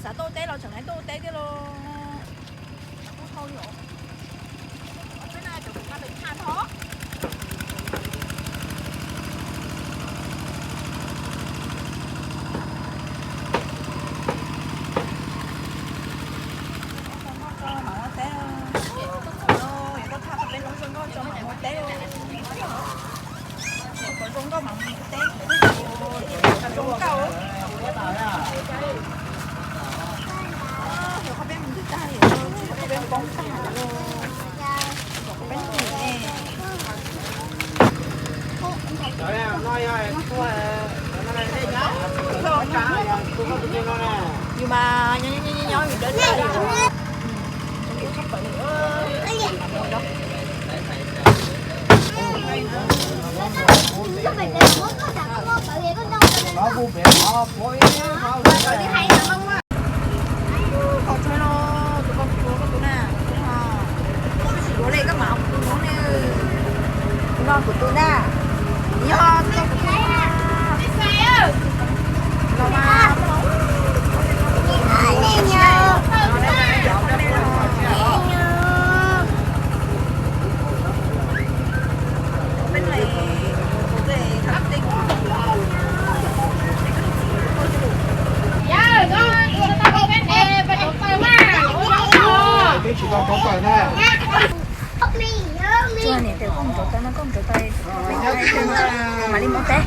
Xav tuaj ua teb los tseem laib tuaj ua teb thiab los. Kuj dhau li os. Peb no cov kuv nqa pem tshaj no. Zoo nkauj tso mam ua teb. Yuav tuaj thaj peb lub zoo nkauj tso mam ua teb. Kom zoo nkauj mam mus teb. Zoo nkauj. Yog qhov peb mus twg tag, yog qhov peb poob tag los peb mus ne. Yus mas nyob nyob nyob yus dawb dawb li. Koj tsuag no, tus koj tsuag koj tus na, koj tsis yuav li koj mam kuv tus no ne. Tus no kuv tus na, yog tus no kuv tus na. Los mas, Tsuag niam tias koj mus rauv taws no, koj mus rauv taws, mam li mus teb.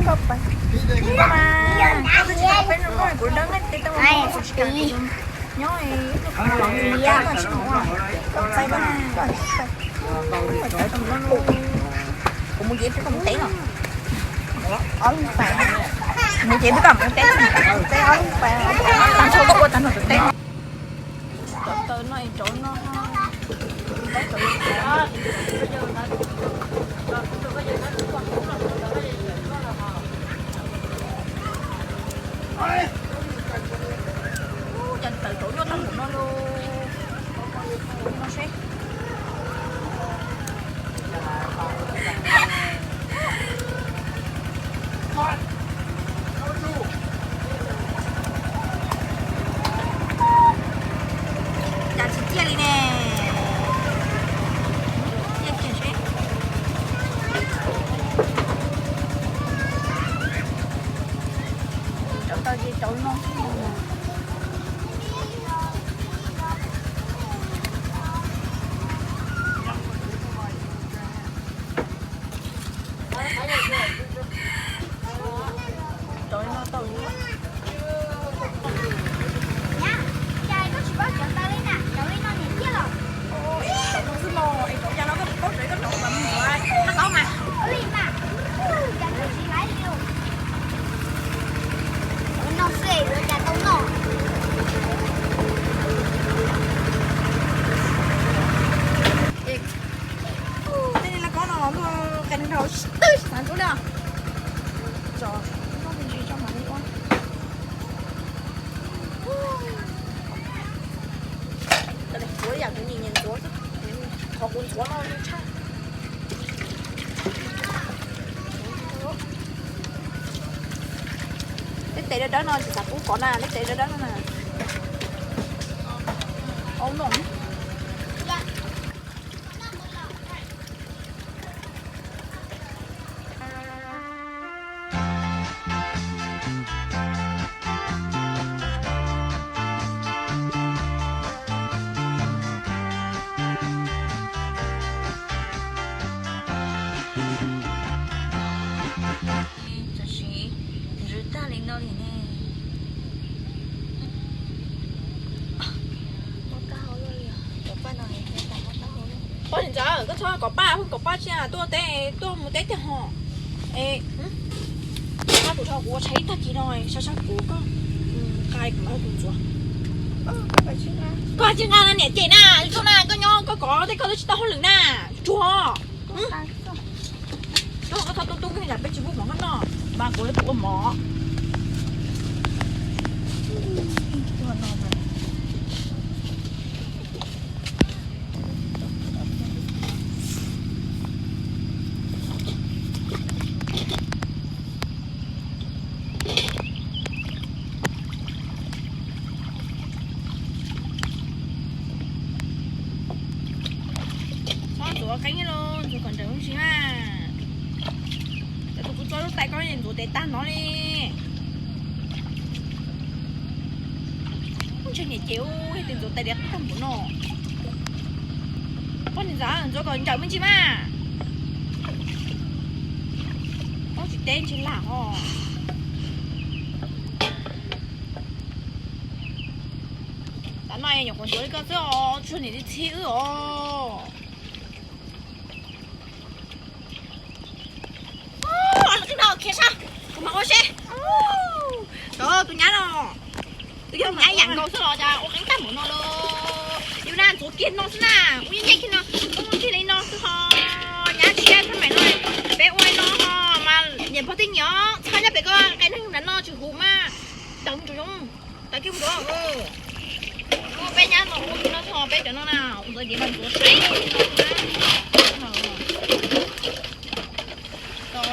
Koj pais, koj twb tsis tau peb zoo nkauj, kuv dawb nqeeb teb tau kuv tsis kam nyob, koj los mus teb no tsis mus ua, koj pais koj na, koj pais. Kuv mus ces peb koj mus teb no. Ob leeg pais. Mus ces peb koj mus teb, peb ob leeg pais. Tag nrho koj ua tag nrho tus teb. Rauv taws no es rauv no. Cas tawm rauv nyuaj tag npaum no los. No seb. Cas tsis ciaj li ne. Ciaj kiag seb. Rauv taws ces rauv no xwb. Rauv li no tau li. Nyab, cas koj tsis paub rauv taws li na, rauv li no niam ciaj los. Rauv no xwb mog, es rauv cas no koj tsis paub rauv, koj rauv mas mus rauv. Qab tau mas. Ua li mas. Cas koj tsis hais li. Rauv no xwb es yuav cas tau noj. Tej niag laj kob no luaj qee dhau twb tsis xav ntxuav li. Tso, noj me ntsis tso mam li ua. Ntxuav yam kuv nyiam nyiam ntxuav xwb, qhov kuv ntxuav no tshaj. Tej tes dawb dawb no tsis xav pub kov na, tej tes dawb dawb no na. Au no. Tam sim ntsws tag li no li ne. Poj niam ntxawm, koj txhob kom paj, kom paj tsis tuaj teb, tuaj mus teb tiag ho. Es, pab kuv tso, kuv ua tshais ib tag kis no, sab sab kuv koj, nqa kuv mam hu tus ntxuav. Koj tsis nqa na niam cem na, li koj na, koj nyob koj kov tej koj twb tsis tau hauj lwm na, tsuag. Koj txhob tub tub koj, peb tsis pub mov koj noj, mas kuv ua mov. Tes tag no li. Ub, ntshe niam ces ub, yog tus ntxuav tais diav qab tag npaum no. Poj niam ntxawm, ntxuav kom ncaws me ntsis mas. Ub, tsis teb ntshe lam os. Tav no nyuam qhuav ntxuav li koj xwb os, tsuag niam txiv txhib wb os. Ub, los qhib no khiav sab, kuv mam ua seb. Tus nyab no, tus yog nyab yam nkaus xwb los cas ua qeeb tag npaum no los. Yus na ntxuav kiag no xwb na, ua nyiaj nyiaj kiag no, ua kiag li no xwb ho. Nyab siab thaj maim no, peb ua li no ho mas niam pog tej nyiam os, txhob nyob pem ko, nqe neeg nram no tsis huv mas. Tawv mus tsuas zoo, tawv kiag mus tsuas. Peb nyab no ua kiag no xwb ho, peb cov no na, ua ntxuav diav mas ntxuav saib.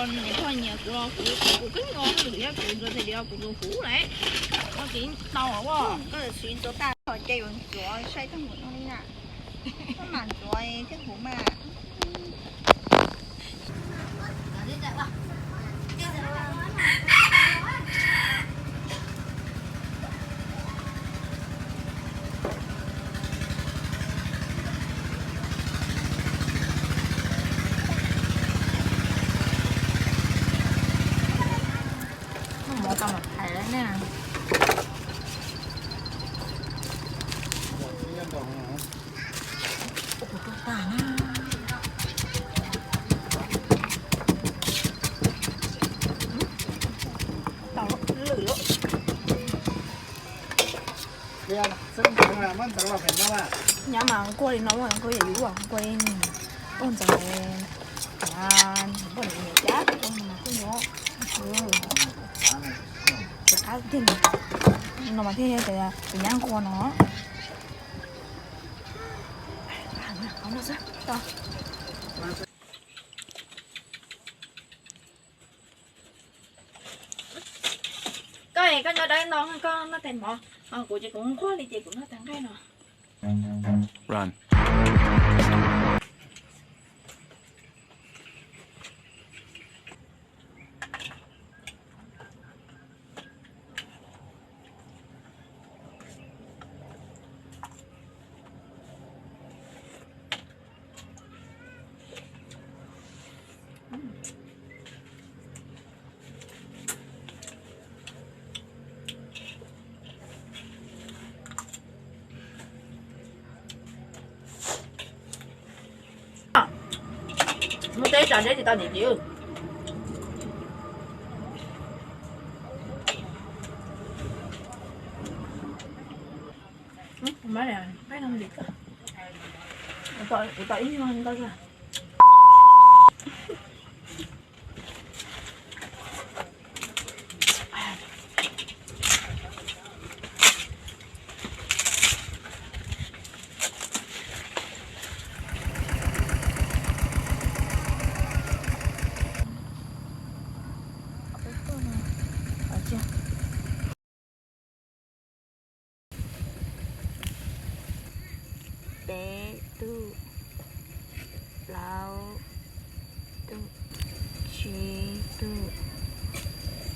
Niam pog nyiam kuv los kuv, kuv kub nyiam, lwm yog kuv ntxuav tes diav kuv ntxuav huv lawm. Ua tsis tau os. Koj siv ntxuav tag ces yuav ntxuav saib tag npaum no li na. Koj mam ntxuav thiaj huv mas. Muab tau los thaiv na. Ua kuv tuag tas na. Tau lwm lawm. Nyab mas nkuaj li no, nkuaj yam yus ua nkuaj li ub ntxeev, poj niam cab tus ua mas kuj nyob. Cov qab tiag no mas thiaj tias tus nyab nquag no. Koj es koj nyob dawb no koj noj tais mov, kuv ces kuv nquag li ces kuv noj tais nqaij no. Muab teb tso deb tsis tau niam txiv. Kuv tau ib nyuag ntau. Peb tug, plaub tug, tsib tug,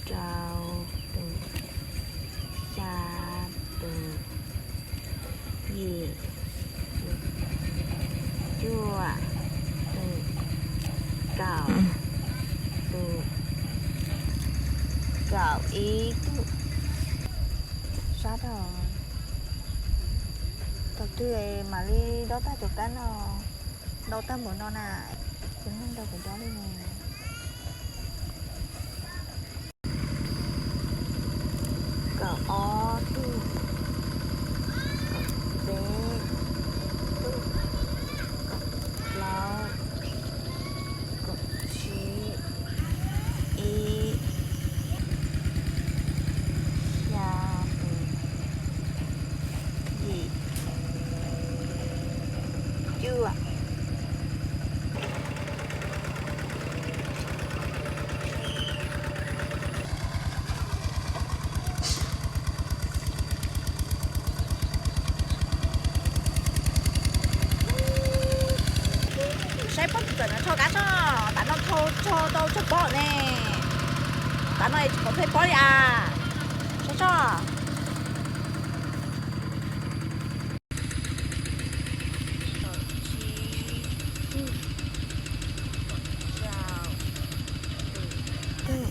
rau tug, xya tug, yim tug, cuaj tug, kaum tug, kaum ib tug. Sab dhau, thaum twg mam li dob tag cov kab no, ntau tag npaum no na, kuv neeg rau kuv dob li no. Kaum ob tug, kaum peb tug, kaum plaub, kaum tsib, ib, xya, yim, cuaj. Saib pob txwm no tsho kab tso, tam no tsho tau tsho pob ne. Tav no tsis pom peb pob li as. Soj soj. Twm,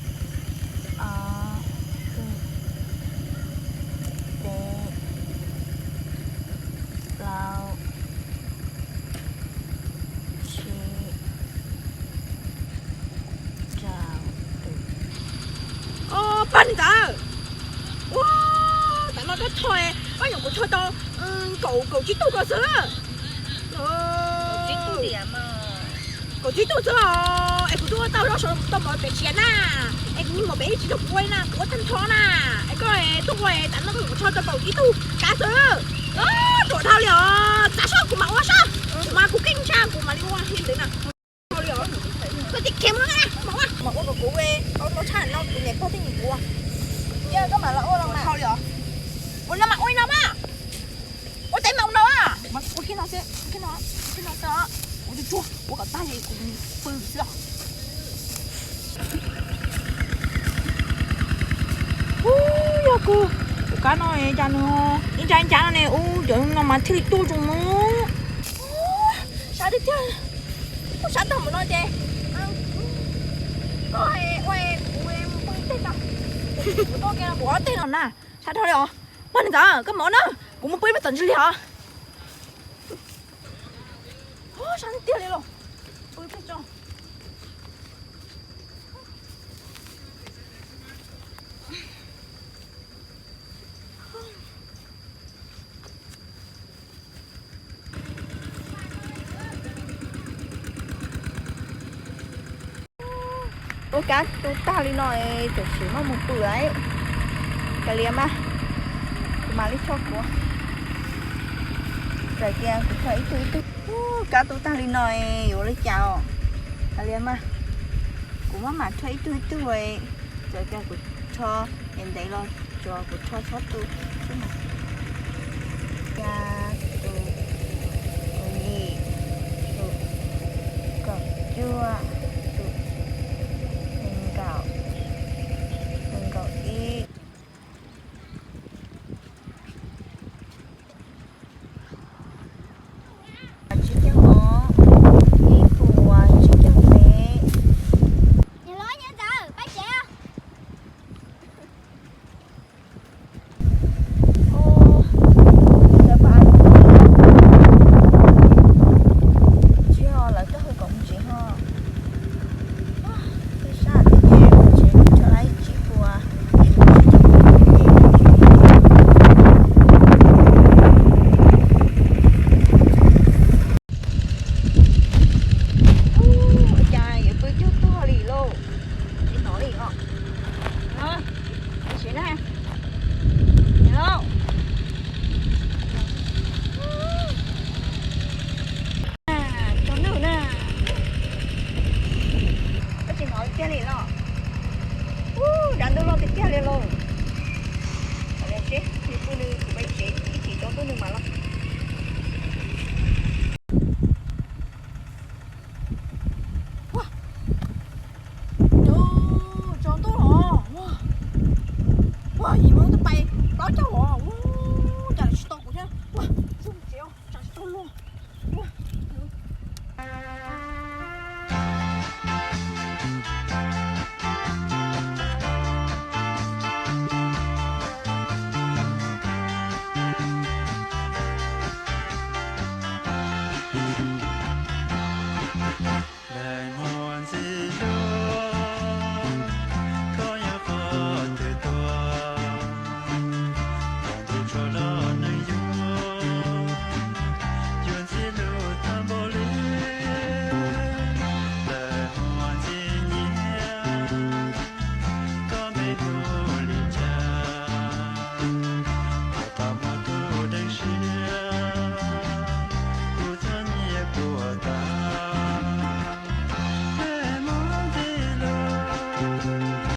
ob, twm, peb, plaub, tsib, rau, twm. Pab niag ntxawm, ua, tav no dab tho, pab nyuam kuv tso tau kaum, kaum tsib tug ko xwb. Kaum tsib tug xwb os. Es kuv twb ua tau zaub saum tau mov pem siav na. Es kuv mus pem ib tsis rau kuv ua na, kuv ua tag nrho na. Es koj tuaj ua, tav no koj nyuam kuv tso tau kaum tsib tug kav xwb. Ruam dhau li os, txav soj kuv mam ua soj. Kuv mas kuv keej tshaj kuv mam li ua li ntawd na. Dhau li os. Koj tib khiav mus na, mam ua, mam ua kom kuv ua, ua tshaj no kuv niam pog thiab kuv ua. Koj mam los ua los mas dhau li os. Ua no mas ua no mas. Ua teb mas ua no. Ua kiag no xwb, ua kiag no, ua kiag no xwb. Ua tsuag tsuag, ua kom tag es kuv pw xwb os. Ub, yog kuv, kuv kab no cas nws ib nrab ib nrab no ne, ub, cov no mas thiaj li tuaj zoo no. Sab tiag tiag, ub, sab tag npaum no ces koj ua kuv mus pw ib teg no, kuv tuaj kiag no kuv ob teg no na, sab dhau li os. Pog niag ntxawm, koj mus na, kuv mus pw ib pliag tom ntsis li os. Sab tiag tiag li los, pw ib pliag tso. Ua kab tu tag li no, tam sim muab mus pw lawm. Kav liam mas, kuv mam li tso kuv, txawm tias kuv tso ib tug ib tug. Ua kab tu tag li no, yuav ua li cas os? Kav liam mas, kuv maj mam tso ib tug ib tug, txawm tias kuv tso ntev ntev los tsuas kuv tso txhob tu xwb mas. Xya, tus, tus yim, tus kaum cuaj, tus nees nkaum, nees nkaum ib, tsib caug ob, ib puas tsib caug peb. Tsis ho lawv tuaj hu kom mus tsev ho. Peb sab teb ces mus tsev tso laib tsib puas. Ua cas yuav pw cuag tuag li lauj, tsis hnov li os. Tsis na, tso nws na, koj tsis hnov tiag li los. Ub, dav ntuj loj tiag tiag li lauj. Seb nws pw nws kuv pem tsev ib chim tsaus ntuj nws mam los. Ua, tsaus ntuj los, ua, ua, yim moo twb pais plaub caug los, ua, cas lawv tsis tos kuv thiab, ua, tsuag tsev, tsam tsis tau luag, ua. Ntxim hlub, koj yog qhov twg tuaj, qhov twg tshuav los nws yuav, yuav ntxim hlub tag npaum li, lawv hu ntxim nyiam, koj me tus